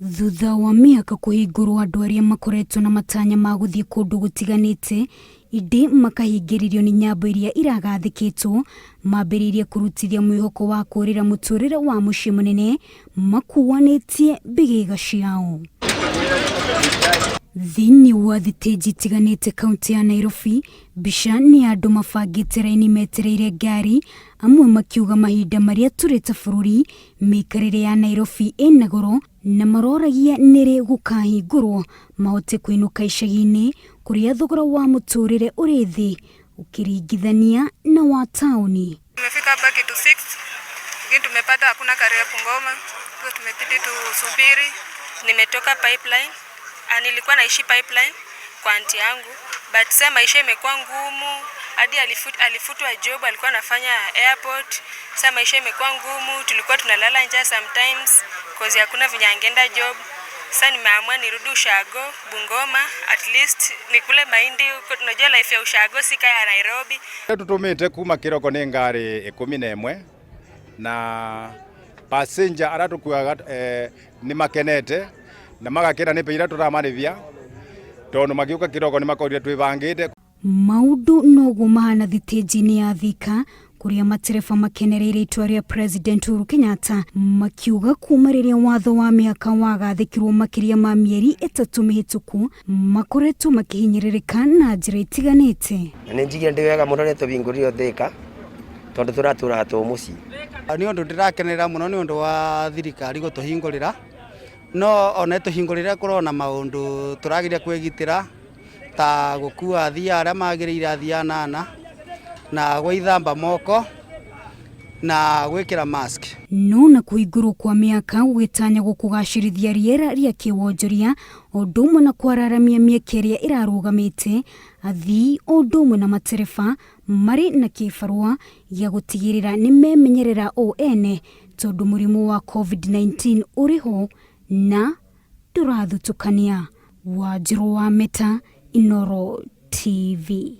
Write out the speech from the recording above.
Thutha wa mĩhaka kũhingũrwo andũ arĩa makoretwo na matanya ma gũthiĩ kũndũ gũtiganĩte ĩndĩ makahingĩrĩrio nĩ nyambo iria iragathĩkĩtwo mambĩrĩirie kũrutithia mwĩhoko wa kũrĩra mũtũrĩre wa mũciĩ mũnene makuanĩtie mbĩgĩga ciao. Thĩinĩ wa thitĩnji itiganĩte kaunti ya Nairobi, mbica nĩ ya andũ mabangĩte raini metereire ngari, amwe makiuga mahinda marĩa tũrĩ ta bũrũri Mĩikarĩre ya Nairobi ĩna goro na maroragia nĩrĩ gũkahingũrwo mahote kũinũka icagi-inĩ kũrĩa thogora wa mũtũrĩre ũrĩ thĩ ũkĩringithania na wa taũni. Tumefika hapa kitu 6 lakini tumepata hakuna gari ya Bungoma, so tumebidi tusubiri. Nimetoka Pipeline, nilikuwa naishi Pipeline kwa anti yangu, but sasa maisha imekuwa ngumu hadi alifutwa job, alikuwa anafanya airport. Sasa maisha imekuwa ngumu, tulikuwa tunalala njaa sometimes cause hakuna venye angeenda job. Sasa nimeamua nirudi ushago Bungoma, at least nikule mahindi huko. Tunajua life ya ushago si kaya ya Nairobi. Tutumite kuma kiroko ni ngari 11 na passenger aria tukuaga ni makenete na magakena ni iria turamarithia tondu magiuka kiroko ni makorire twibangite. Maũndũ noguo mahana thitĩnji-inĩ ya Thika kũrĩa matereba makenereire itua rĩa President Uhuru Kenyatta makiuga kuma rĩrĩa watho wa mĩhaka wagathĩkirwo makĩria ma mĩeri 3 mĩhĩtũku makoretwo makĩhinyĩrĩrĩka na njĩra itiganĩte. Na nĩ njigire ndĩ wega mũno nĩ tũhingũrire Thika tondũ tũratũraga tũ mũciĩ. Nĩ ũndũ ndĩrakenerera mũno nĩ ũndũ wa thirikari gũtũhingũrĩra, no ona ĩtũhingũrĩre kũrona maũndũ tũrageria kwĩgitĩra ta gũkua athii arĩa magĩrĩire athii anana na gwĩthamba moko na gwĩkĩra mask. No na kũhingũrwo kwa mĩhaka gũgĩtanyagwo kũgacĩrithia rĩera rĩa kĩwonjoria o ũndũ ũmwe na kwararamia mĩeke ĩrĩa ĩrarũgamĩte athii o ũndũ ũmwe na matereba marĩ na kĩbarũa gĩa gũtigĩrĩra nĩ memenyerera o ene tondũ mũrimũ wa COVID-19 ũrĩ ho na ndũrathutũkania. Wanjirũ wa Meta, Inooro TV.